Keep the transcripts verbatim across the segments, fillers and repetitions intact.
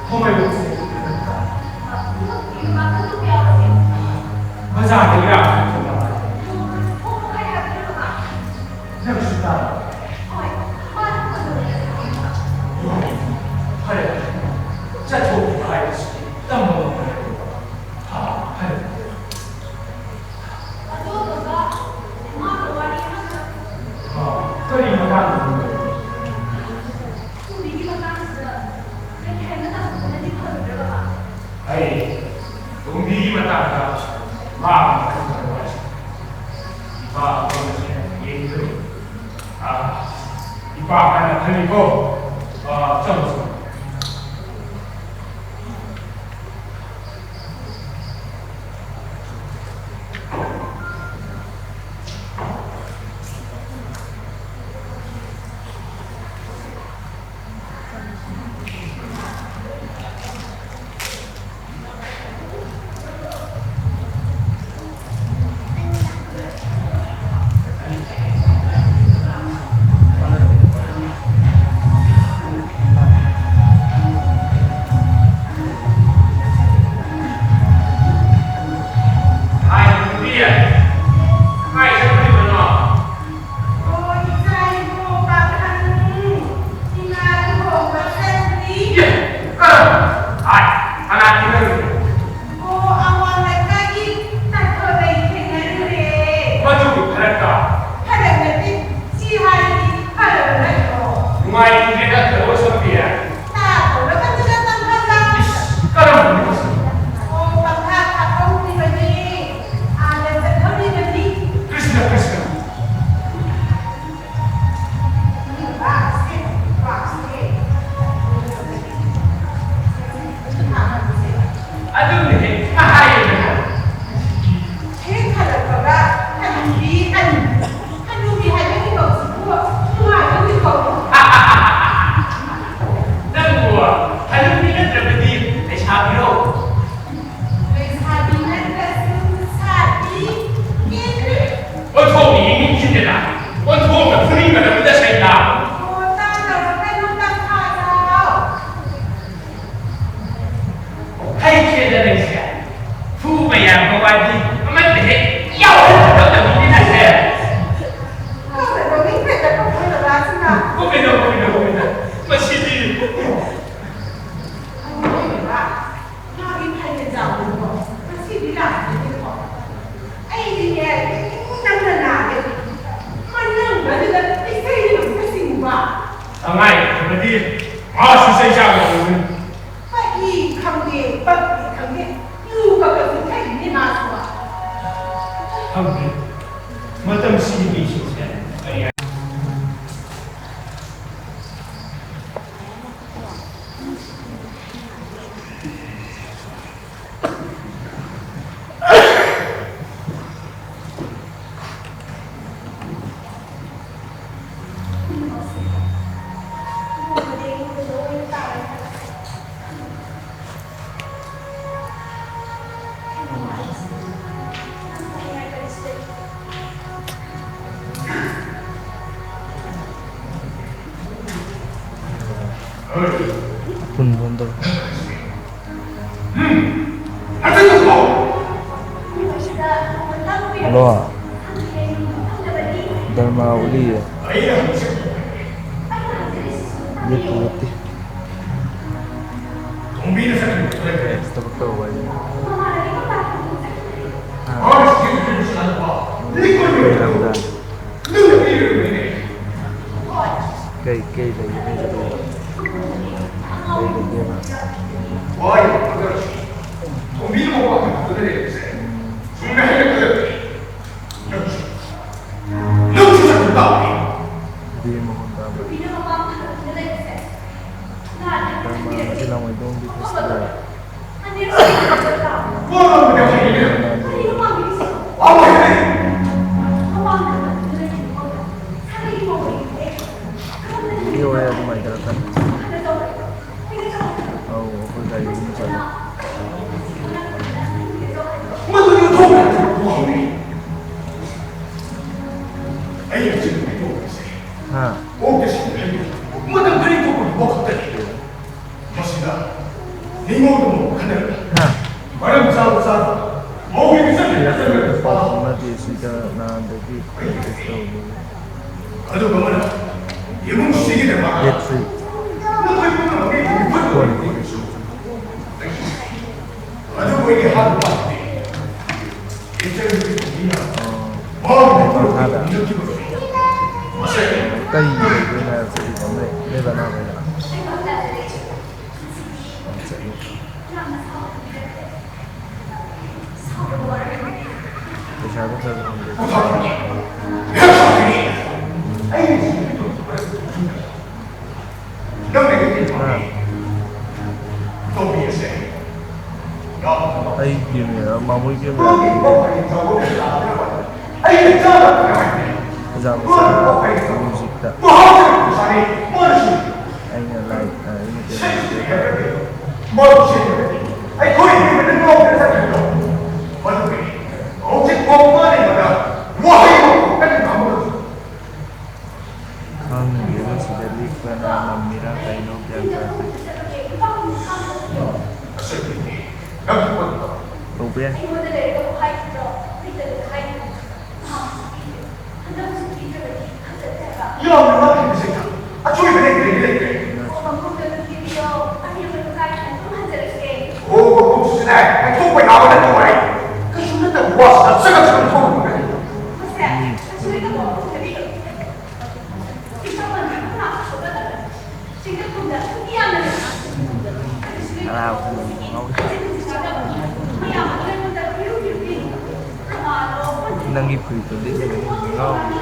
ꯈꯣꯡꯃꯩꯔꯣꯛꯁꯦ ꯕꯖꯥꯔꯗꯒꯤ ꯂꯥꯛꯄ ꯅꯠꯇ꯭ꯔꯣ? ꯅꯪꯁꯨ ꯇꯥꯕ꯭ꯔꯥ? ꯐꯔꯦ, ꯆꯠꯊꯣꯛꯈꯤꯕ ꯍꯥꯏꯕꯁꯤꯗꯤ ꯇꯝꯕ ꯉꯝꯕ ꯅꯠꯇꯦ꯫ ꯍꯥ, ꯐꯔꯦ꯫ ꯑꯗꯣ ꯕꯕꯥ, ꯏꯃꯥꯒ ꯋꯥꯔꯤ ꯑꯃꯈꯛ꯫ ꯑꯥ, ꯀꯔꯤ ꯃꯇꯥꯡꯗꯅꯣ? ꯇꯨꯝꯕꯤꯒꯤ ꯃꯇꯥꯡꯁꯤꯗ ꯀꯔꯤ ꯍꯥꯏꯅ ꯇꯝꯕꯅꯗꯤ ꯐꯔꯣꯏꯗ꯭ꯔꯥ ꯕꯕꯥ? ꯑꯩ ꯇꯣꯝꯕꯤꯒꯤ ꯃꯇꯥꯡꯗ ꯃꯥ ꯑꯃ ꯈꯟꯕ ꯅꯨꯡꯉꯥꯏꯁꯤ꯫ ꯏꯄꯥ ꯑꯩꯈꯣꯏꯅꯁꯨ ꯌꯦꯡꯗꯣꯏꯅꯤ꯫ ꯑꯥ, ꯏꯄꯥ ꯍꯥꯟꯅ ꯈꯜꯂꯤꯀꯣ꯫ ꯑꯥ, ꯆꯪꯉꯣ, ꯆꯪꯉꯣ꯫ ꯍꯥꯏꯗꯤ ꯑꯃꯠꯇ ꯍꯦꯛ ꯌꯥꯎꯍꯟꯗꯕ ꯃꯤꯅꯤ ꯍꯥꯏꯁꯦ꯫ ꯀꯨꯝꯃꯤꯟꯅꯧ, ꯀꯨꯝꯃꯤꯟꯅꯧ, ꯀꯨꯝꯃꯤꯟꯅꯧ꯫ ꯃꯁꯤꯗꯤ꯫ ꯃꯥꯒꯤ ꯐꯥꯏꯅꯦꯟ ꯆꯥꯕꯗꯣ ꯉꯁꯤꯗꯤ ꯂꯥꯛꯇꯦꯅꯦꯀꯣ꯫ ꯑꯩꯗꯤꯅꯦ, ꯅꯪꯅ ꯅꯥꯔꯦ꯫ ꯃꯅꯪ ꯑꯗꯨꯗ ꯏꯁꯩ ꯑꯃꯨꯛꯀ ꯁꯤꯡꯕ꯫ ꯑꯉꯥꯡ ꯑꯣꯏꯔꯗꯤ ꯃꯥꯁꯨ ꯆꯩ ꯆꯥꯒꯗꯧꯕꯅꯤ꯫ ꯄꯛꯏ ꯈꯪꯗꯦ, ꯄꯛꯏ ꯈꯪꯗꯦ, ꯌꯨ ꯀꯛꯀꯁꯨ ꯊꯛꯏꯅꯦ ꯃꯥꯁꯨ꯫ ꯈꯪꯗꯦ, ꯃꯇꯝꯁꯤꯒꯤ ꯃꯤꯁꯤꯡꯁꯦ ꯀꯔꯤ ꯍꯥꯏ-, ꯑꯄꯨꯟꯕ ꯑꯝꯗ꯫ ꯍꯜꯂꯣ꯫ ꯗꯔꯃꯥ ꯎꯠꯂꯤꯌꯦ꯫ ꯂꯦꯞꯇꯤ ꯂꯦꯞꯇꯦ꯫ ꯊꯕꯛ ꯇꯧꯕ ꯍꯥꯏꯁꯦ꯫ ꯑꯥ꯫ ꯀꯩ ꯂꯩꯒꯦ ꯅꯪꯒꯤꯗꯨꯕꯣ? ꯀꯩ ꯂꯩꯒꯦꯕ? ꯕꯦꯝ ꯃꯈꯣꯟ ꯇꯥꯕ꯭ꯔꯥ? ꯗ꯭ꯔꯃꯥ ꯉꯁꯤ ꯂꯥꯡꯃꯩꯗꯣꯡꯒꯤ ꯐꯦꯁꯇꯤꯚꯦꯜ꯫ ꯚꯤꯗꯤꯑꯣ ꯑꯗꯨꯃꯥꯏꯅ ꯇꯧꯔꯛꯀꯅꯤ꯫ ꯑꯧ, ꯑꯩꯈꯣꯏ ꯒꯥꯔꯤ ꯑꯗꯨꯝ ꯆꯠꯂꯦ꯫ ꯃꯗꯨꯗꯤ ꯑꯣꯟꯊꯣꯛꯅ ꯋꯥꯍꯧꯔꯤ꯫ ꯑꯩ ꯍꯧꯖꯤꯛ ꯍꯥꯏꯗꯣꯛꯂꯤꯁꯦ꯫ ꯍꯥ? ꯀꯣꯛꯇ ꯁꯤꯡ ꯍꯥꯏꯗꯣꯛ-, ꯃꯇꯝ ꯈꯔꯒꯤ ꯊꯣꯛꯄꯒꯤ ꯋꯥꯈꯜꯗꯅꯤ꯫ ꯃꯁꯤꯗ ꯅꯤꯡꯉꯣꯜꯗꯨꯃ ꯈꯟꯅꯔꯒ ꯍꯥ? ꯃꯔꯝ ꯆꯥꯕ ꯆꯥꯗꯕ, ꯃꯧꯒꯤ ꯁꯤꯗ ꯅꯍꯥꯟꯗꯒꯤ practice ꯇꯧꯔꯤ꯫ ꯑꯗꯨꯒ ꯑꯃꯅ ꯏꯃꯨꯡꯁꯤꯒꯤꯗꯃꯛ ꯗꯦꯠ ꯊ꯭ꯔꯤ꯫ ꯅꯈꯣꯏ ꯄꯨꯝꯅꯃꯛꯀꯤ ꯃꯤꯍꯨꯠ ꯐꯣꯟ ꯑꯣꯏꯔꯤꯕ ꯌꯦꯡꯁꯤ꯫ ꯑꯗꯨꯕꯨ ꯑꯩꯒꯤ ꯍꯥꯟꯅ ꯄꯥꯝꯕꯗꯤ ꯏꯆꯟꯒꯤ ꯃꯤꯅ ꯃꯥꯒꯤ ꯃꯈꯥꯗ ꯃꯤꯅ ꯀꯩ ꯂꯩꯗꯣꯏꯅꯣ ꯍꯥꯏꯕꯁꯤꯗꯤ ꯅꯣꯏ ꯅꯣꯏ ꯕꯅꯥꯎ ꯍꯣꯏꯅ ꯆꯠꯂꯨ꯫ ꯄꯩꯁꯥꯗꯣ ꯈꯔ ꯈꯔ ꯍꯪꯒꯦ꯫ ꯑꯥ꯫ ꯑꯩ camera, ꯃꯥꯃꯣꯏ camera꯫ ꯑꯣꯖꯥ ꯃꯆꯥ ꯃ꯭ꯌꯨꯖꯤꯛꯇ꯫ ꯑꯩꯅ ꯂꯥꯏ-, ꯑꯩꯅ camera꯫ ꯃꯔꯨꯞꯁꯤꯡ, ꯑꯩꯈꯣꯏ ꯅꯨꯃꯤꯠ ꯉꯧꯗꯅ ꯆꯠꯈ꯭ꯔꯤꯕꯗꯣ, ꯃꯗꯨꯒꯤ ꯍꯧꯖꯤꯛ ꯐꯥꯎ ꯃꯥꯅ ꯑꯩꯉꯣꯟꯗ ꯋꯥꯍꯩ ꯑꯃꯐꯥꯎ ꯀꯟꯅ ꯉꯥꯡꯕ ꯉꯝꯗꯦ꯫ ꯈꯪꯗꯦꯗ, ꯁꯤꯗ ꯂꯤꯛꯄꯅ ꯅꯝꯃꯤꯔꯥ ꯀꯩꯅꯣ ꯒ꯭ꯌꯥꯟ ꯇꯥꯗꯦ꯫ ꯇꯧꯕ ꯌꯥꯏ꯫ ꯌꯥꯝꯅ ꯋꯥꯠꯂꯤꯕꯁꯦ ꯑꯆꯣꯏꯕ ꯂꯩꯇ꯭ꯔꯦ, ꯂꯩꯇ꯭ꯔꯦ꯫ ꯑꯣ, ꯃꯀꯣꯛꯇꯨꯁꯨꯅꯦ, ꯍꯥꯏꯗꯣꯛꯄ ꯌꯥꯕ ꯅꯠꯇꯦ, ꯋꯥꯔꯤ꯫ ꯀꯩꯁꯨ ꯅꯠꯇꯕ ꯋꯥꯁꯤꯗ ꯆꯒꯠ ꯆꯒꯠ ꯊꯣꯛꯂꯛꯄ ꯀꯔꯤꯅꯣ? ꯎꯝ꯫ ꯅꯪꯒꯤ ꯐꯨꯔꯤꯠꯇꯣ ꯂꯤꯠꯂꯒ ꯅꯪ ꯉꯥꯎꯔꯤ꯫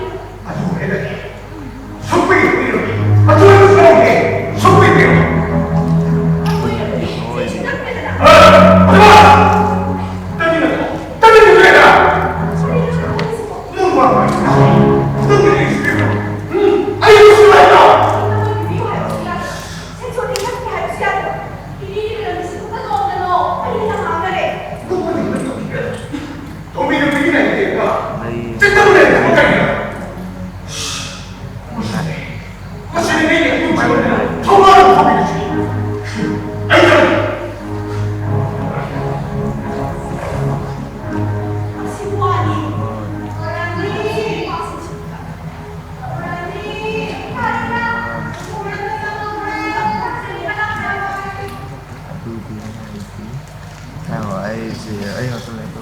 ꯑꯩ ꯉꯥꯛꯇ ꯂꯩꯕ꯫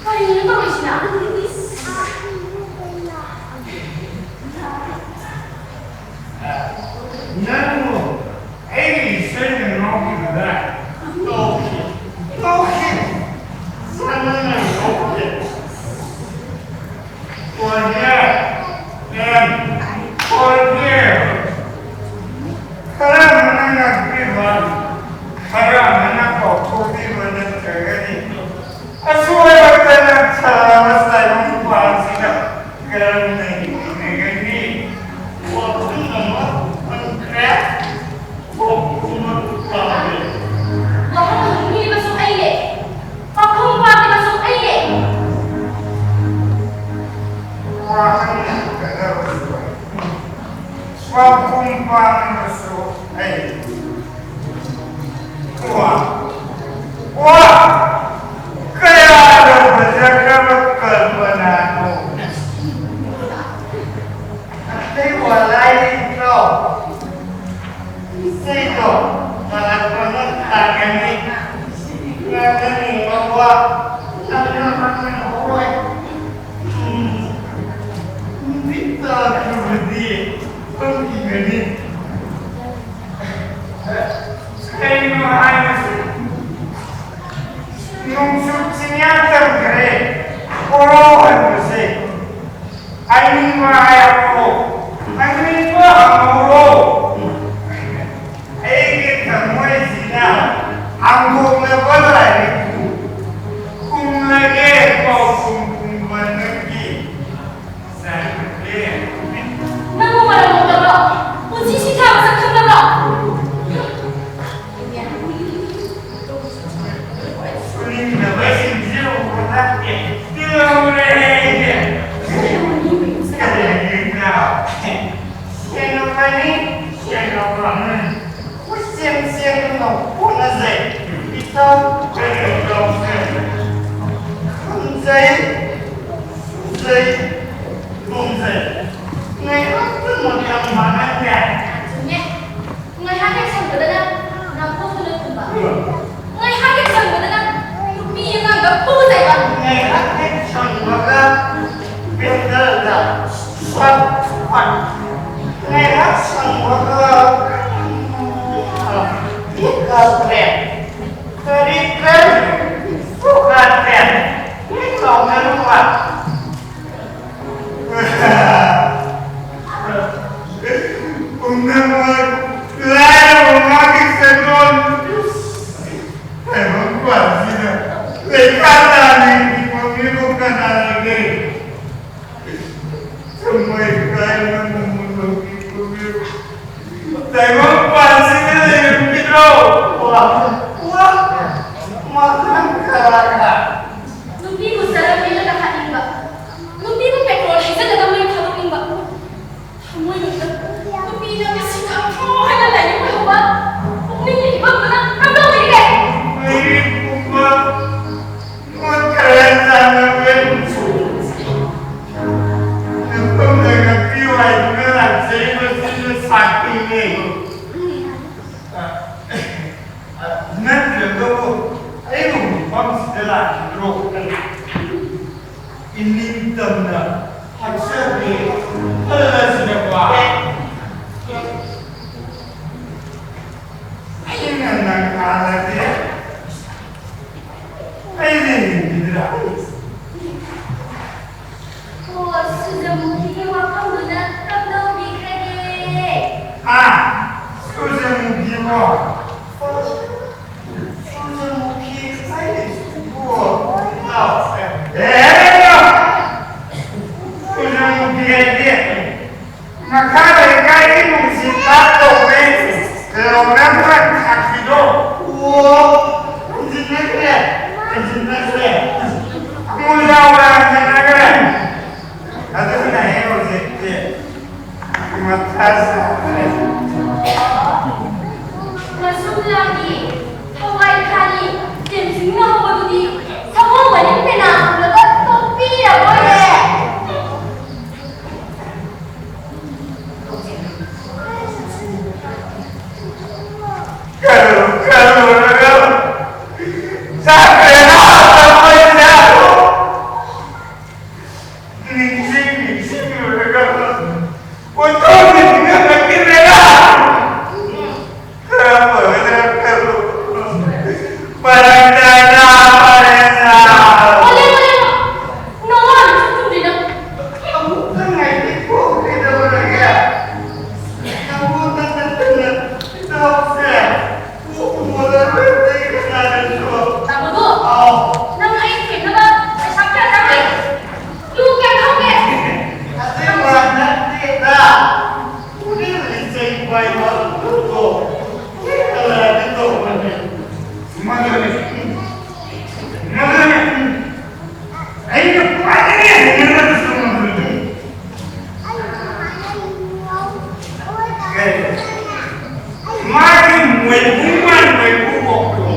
ꯀꯔꯤꯅꯣ ꯇꯧꯔꯤꯁꯤꯅ? ꯅꯪꯕꯨ ꯑꯩꯒꯤ ꯏꯁꯩꯅ ꯉꯥꯎꯈꯤꯕꯗꯥꯏ? ꯉꯥꯎꯈꯤ, ꯉꯥꯎꯈꯤ, ꯆꯥꯟꯅꯅ ꯉꯥꯎꯈꯤ꯫ Forget and forgive. ꯈꯔ ꯑꯃꯅ ꯉꯥꯛꯄꯤꯕ, ꯈꯔ ꯑꯃꯅ ꯀꯥꯎꯊꯣꯛꯄꯤꯕ ꯅꯠꯇ꯭ꯔꯒꯗꯤ ꯑꯁꯣꯏꯕꯇ ꯅꯠꯇꯕ ꯇꯥꯏꯕꯪ ꯄꯥꯟꯁꯤꯗ ꯀꯔꯝꯅ ꯍꯤꯡꯃꯤꯟꯅꯒꯅꯤ? ꯋꯥꯐꯝ ꯑꯃ ꯐꯪꯈ꯭ꯔꯦ꯫ ꯋꯥꯐꯝ ꯑꯃ ꯇꯥꯔꯦ꯫ ꯋꯥꯐꯝ ꯄꯤꯔꯤꯕꯁꯨ ꯑꯩꯅꯦ꯫ ꯄꯥꯎꯈꯨꯝ ꯄꯥꯕꯤꯕꯁꯨ ꯑꯩꯅꯦ꯫ ꯋꯥꯍꯪ ꯈꯨꯝꯒꯗꯕꯁꯨ ꯑꯩ꯫ ꯄꯥꯎꯈꯨꯝ ꯄꯥꯕꯤꯕꯁꯨ ꯑꯩ꯫ ꯋꯥ! ꯋꯥ! ꯀꯌꯥꯗ ꯐꯖꯈ꯭ꯔꯕ ꯀꯜꯄꯅꯥꯅꯣ! ꯑꯇꯩ ꯋꯥ ꯂꯥꯏꯔꯤꯗꯣ, ꯏꯁꯩꯗꯣ ꯇꯥꯔꯛꯄꯅ ꯇꯥꯒꯅꯤ꯫ ꯉꯥꯡꯅꯅꯤꯡꯕ ꯋꯥ ꯉꯥꯡꯅꯍꯧꯔꯣꯏ꯫ ꯎꯝ, ꯅꯨꯃꯤꯠ ꯇꯥꯈ꯭ꯔꯕꯗꯤ ꯐꯝꯈꯤꯒꯅꯤ꯫ ꯀꯩꯅꯣ ꯍꯥꯏꯕꯁꯤ? ꯅꯣꯡꯆꯨꯞ ꯆꯤꯡꯌꯥ ꯇꯝꯈ꯭ꯔꯦ꯫ ꯀꯣꯔꯧ ꯍꯟꯕꯁꯦ꯫ ꯑꯏꯪꯕ ꯍꯥꯏꯔꯛꯑꯣ, ꯑꯏꯪꯕ ꯍꯪꯍꯧꯔꯣ꯫ ꯑꯩꯒꯤ ꯊꯃꯣꯏꯁꯤꯅ ꯍꯥꯡꯗꯣꯛꯂꯕ ꯂꯥꯏꯔꯤꯛꯄꯨ ꯍꯣꯠꯅꯖꯩ, ꯏꯇꯥꯎ ꯀꯩꯅꯣ ꯇꯧꯖꯩ, ꯈꯪꯖꯩ, ꯎꯖꯩ, ꯅꯣꯝꯖꯩ꯫ ꯉꯥꯏꯍꯥꯛꯇꯃꯛ ꯌꯥꯝ ꯃꯥꯟꯅꯗꯦ꯫ ꯆꯨꯝꯃꯦ꯫ ꯉꯥꯏꯍꯥꯛ ꯍꯦꯛ ꯁꯪꯕꯗꯅ ꯅꯥꯀꯣꯛꯇꯨꯅ ꯊꯨꯝꯕ꯫ ꯉꯥꯏꯍꯥꯛ ꯍꯦꯛ ꯁꯪꯕꯗꯅ ꯅꯨꯄꯤ ꯑꯉꯥꯡꯗ ꯐꯨꯖꯩꯕ꯫ ꯉꯥꯏꯍꯥꯛ ꯍꯦꯛ ꯁꯪꯕꯒ ꯕꯦꯟꯗꯔꯗ ꯁ꯭ꯋꯥꯠ ꯁ꯭ꯋꯥꯠ꯫ ꯉꯥꯏꯍꯥꯛ ꯁꯪꯕꯒ ꯏꯀꯥꯗ꯭ꯔꯦ꯫ ꯀꯔꯤ ꯀꯔꯤ ꯁꯨꯀꯥꯗ꯭ꯔꯦ꯫ ꯍꯦꯛ ꯇꯧꯅꯔꯨꯕ꯫ ꯄꯨꯝꯅꯃꯛ ꯂꯥꯏꯔꯕ ꯃꯥꯒꯤ ꯁꯦꯟꯗꯣꯟ ꯇꯥꯏꯕꯪ ꯄꯥꯟꯁꯤꯗ ꯂꯩꯀꯥ ꯇꯥꯅ ꯍꯤꯡꯕ ꯃꯤꯕꯨ ꯀꯅꯥ ꯂꯩꯒꯦ? ꯊꯃꯣꯏ ꯀꯥꯏꯅ ꯅꯣꯡꯃ ꯂꯧꯕꯤꯕ ꯃꯤꯕꯨ ꯇꯥꯏꯕꯪ ꯄꯥꯟꯁꯤꯗ ꯂꯩꯔꯝꯈꯤꯗ꯭ꯔꯣ? ꯋꯥ, ꯋꯥ, ꯃꯈꯜ ꯀꯌꯥ ꯀꯌꯥ꯫ ꯅꯨꯄꯤꯕꯨ ꯆꯔꯝꯃꯦꯅꯒ ꯍꯥꯠꯅꯤꯡꯕ, ꯅꯨꯄꯤꯕꯨ ꯄꯦꯇ꯭ꯔꯣꯜ ꯍꯩꯖꯤꯜꯂꯒ ꯃꯩ ꯊꯥꯗꯣꯛꯅꯤꯡꯕ, ꯊꯃꯣꯏꯅꯨꯡꯗ ꯅꯨꯄꯤ ꯅꯪ ꯑꯁꯤ ꯈꯪꯗ꯭ꯔꯣ ꯍꯥꯏꯅ ꯂꯥꯏꯅꯤꯡꯕ ꯍꯧꯕ ꯄꯨꯛꯅꯤꯡꯒꯤ ꯐꯤꯕꯝꯗꯨꯅ ꯀꯝꯗꯧꯕꯤꯔꯤꯒꯦ? ꯃꯩꯔꯤꯛ ꯀꯨꯝꯕ ꯃꯣꯠ ꯈꯔ ꯆꯥꯟꯅꯕ ꯅꯐꯝꯗ ꯉꯥꯛꯄꯤꯌꯨ ꯍꯥꯏꯗꯨꯅ ꯂꯥꯛꯆꯔꯤꯕꯁꯤꯅ ꯁꯥꯈꯤꯅꯤ꯫ ꯅꯠꯇ꯭ꯔꯒꯕꯨ ꯑꯩꯕꯨ ꯃꯐꯝꯁꯤꯗ ꯂꯥꯛꯈꯤꯗ꯭ꯔꯣ? ꯏꯅꯤꯡꯇꯝꯅ ꯍꯥꯏꯖꯒꯦ ꯈꯜꯂꯁꯤꯔꯕ? ꯑꯩꯅ ꯅꯪ ꯍꯥꯜꯂꯗꯤ ꯑꯩꯗꯤ ꯍꯤꯡꯈꯤꯗ꯭ꯔꯥ? ꯑꯣ, ꯁꯨꯔꯖꯃꯨꯈꯤꯒꯤ ꯋꯥꯐꯝꯗꯨꯅ ꯀꯝꯗꯧꯕꯤꯈ꯭ꯔꯒꯦ? ꯍꯥ? ꯁꯨꯔꯖꯃꯨꯈꯤꯕꯣ? ꯁꯨꯔꯖꯃꯨꯈꯤ ꯍꯥꯏꯔꯤꯁꯤꯕꯨ? ꯑꯦ, ꯁꯨꯔꯖꯃꯨꯈꯤ ꯍꯥꯏꯗꯤ ꯃꯈꯥ ꯂꯩꯀꯥꯏꯒꯤ ꯅꯨꯡꯁꯤꯠ ꯀꯥꯞ ꯇꯧꯕꯩ ꯂꯧꯅꯕ ꯈꯥꯛꯄꯤꯗꯣ꯫ ꯑꯣ, ꯍꯟꯖꯤꯟꯅꯈ꯭ꯔꯦ, ꯍꯟꯖꯤꯟꯅꯈ꯭ꯔꯦ꯫ ꯑꯃꯨꯛ ꯌꯥꯎꯔꯦ, ꯍꯟꯖꯤꯟꯅꯈ꯭ꯔꯦ꯫ ꯑꯗꯨꯅ ꯑꯩ ꯍꯧꯖꯤꯛꯇꯤ ꯃꯊꯥ ꯁꯥꯈ꯭ꯔꯦ꯫ ꯃꯁꯨ ꯅꯪꯒꯤ ꯊꯋꯥꯏ ꯈꯥꯅꯤ ꯇꯦꯝꯁꯤꯡꯅ ꯍꯧꯕꯗꯨꯗꯤ ꯁꯒꯣꯜ ꯃꯔꯤꯟ ꯄꯦꯅꯥ ꯈꯣꯡꯂꯒ ꯇꯣꯛꯄꯤꯔꯕꯣꯏꯔꯦ꯫ ꯈꯜꯂꯨ ꯈꯜꯂꯨꯔꯒ ꯆꯠꯈ꯭ꯔꯦꯅ ꯊꯃꯣꯏꯁꯦ꯫ ꯅꯤꯡꯁꯤꯡ ꯅꯤꯡꯁꯤꯡꯂꯨꯔꯒ ꯑꯣꯟꯊꯣꯛꯅ ꯅꯤꯡꯉꯝꯂꯛꯈꯤꯗ꯭ꯔꯦꯗ꯫ ꯈꯔ ꯐꯒꯗ꯭ꯔꯥ ꯈꯜꯂꯨ꯫ ꯐꯔꯛꯇ꯭ꯔꯦꯗ, ꯐꯔꯦꯗ꯫ ꯑꯣꯂꯦ, ꯑꯣꯂꯦ, ꯑꯣꯂꯦ꯫ ꯅꯋꯥꯅ ꯁꯨꯝ ꯆꯨꯝꯗ꯭ꯔꯤꯗ꯫ ꯑꯃꯨꯛꯇ ꯉꯥꯏꯕꯤ ꯀꯣꯛ ꯀꯩꯗꯧꯔꯒꯦ? ꯅꯪꯉꯣꯟꯗ ꯅꯠꯇꯅ ꯏꯇꯥꯎꯁꯦ ꯀꯣꯛ ꯃꯣꯜꯂꯔꯣꯏ ꯑꯇꯩ ꯀꯅꯥꯗꯁꯨ꯫ ꯇꯥꯃꯣꯗꯣ, ꯑꯥꯎ꯫ ꯅꯪ ꯑꯩ ꯊꯦꯝꯅꯕ ꯄꯩꯁꯥ ꯀꯌꯥ ꯆꯪꯉꯤ? ꯂꯨ ꯀꯌꯥ ꯂꯧꯒꯦ? ꯑꯗꯨꯏ ꯋꯥ ꯅꯠꯇꯦꯗ꯫ ꯎꯔꯤꯡ ꯂꯤꯆꯩ ꯄꯥꯏꯕ ꯑꯗꯨꯗꯣ ꯀꯅꯥꯗꯤ ꯇꯧꯕꯅꯤ? ꯃꯗꯨꯅꯤ꯫ ꯃꯗꯨꯅꯤ꯫ ꯑꯩꯅ ꯈ꯭ꯋꯥꯏꯗꯒꯤ ꯍꯩꯅꯗꯕꯁꯨ ꯃꯗꯨꯅꯤ꯫ ꯀꯔꯤ? ꯃꯥꯒꯤ ꯃꯣꯏꯕꯨꯡ ꯃꯥꯟꯕꯒꯤ ꯀꯣꯛꯇꯣ꯫